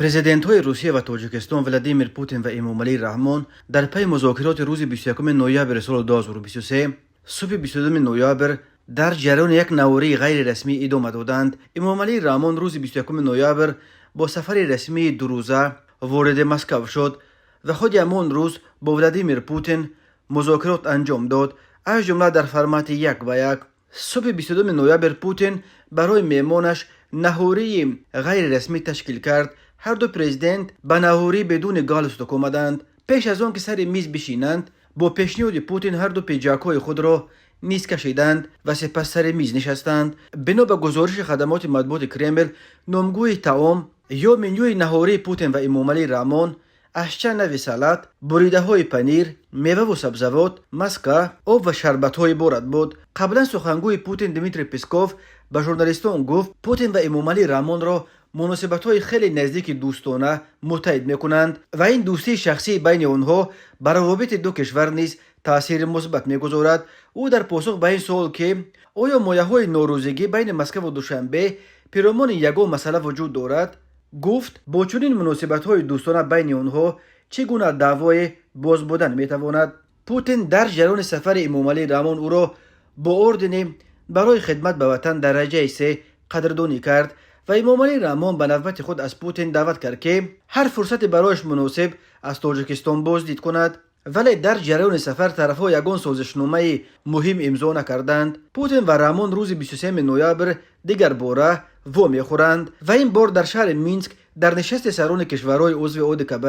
Президентҳои Русия ва Тоҷикистон Владимир Путин ва Эмомалӣ Раҳмон дар пайи музокироти рӯзи 21 ноябри соли 2023 субҳи 22 ноябр дар ҷараёни як наҳории ғайрирасмӣ идома доданд. Эмомалӣ Раҳмон рӯзи 21 ноябр бо сафари расмии дурӯза вориди Москав шуд ва худи ҳамон рӯз бо Владимир Путин музокирот анҷом дод, аз ҷумла дар формати як ба як. Субҳи 22 ноябр Путин барои меҳмонаш наҳории ғайрирасмӣ ташкил кард. Ҳар ду президент ба наҳорӣ бидуни галстук омаданд. Пеш аз он ки сари миз бишинанд, бо пешниҳоди Путин ҳар ду пиҷакҳои худро низ кашиданд ва сипас сари миз нишастанд. Бино ба гузориши хадамоти матбуоти Кремл, номгӯи таом ё менюи наҳории Путин ва Эмомалӣ Раҳмон аз чанд нави салат, буридаҳои панир, меваву сабзавот, маска, об ва шарбатҳо иборат буд. Қаблан сухангӯи Путин Дмитрий Песков ба журналистон гуфт, Путин ва Эмомалӣ Раҳмонро муносибатҳои хеле наздики дӯстона муттаҳид мекунанд ва ин дӯстии шахсии байни онҳо ба равобити ду кишвар низ таъсири мусбат мегузорад. Ӯ дар посух ба ин суол, ки оё мояҳои норӯзигӣ байни Москаву Душанбе пиромони ягон масъала вуҷуд дорад, гуфт, бо чунин муносибатҳои дӯстона байни онҳо чӣ гуна даъвое боз будан метавонад. Путин дар ҷараёни сафари Эмомалӣ Раҳмон ӯро бо ордени «Барои хидмат ба ватан» дараҷаи се қадрдонӣ кард ва Эмомалӣ Раҳмон ба навбати худ аз Путин даъват кард, ки ҳар фурсате барояш муносиб аз Тоҷикистон боздид кунад. Вале дар ҷараёни сафар тарафҳо ягон созишномаи муҳим имзо накарданд. Путин ва Раҳмон рӯзи 23 ноябр дигар бора вомехӯранд ва ин бор дар шаҳри Минск дар нишасти сарони кишварҳои узви ОДКБ.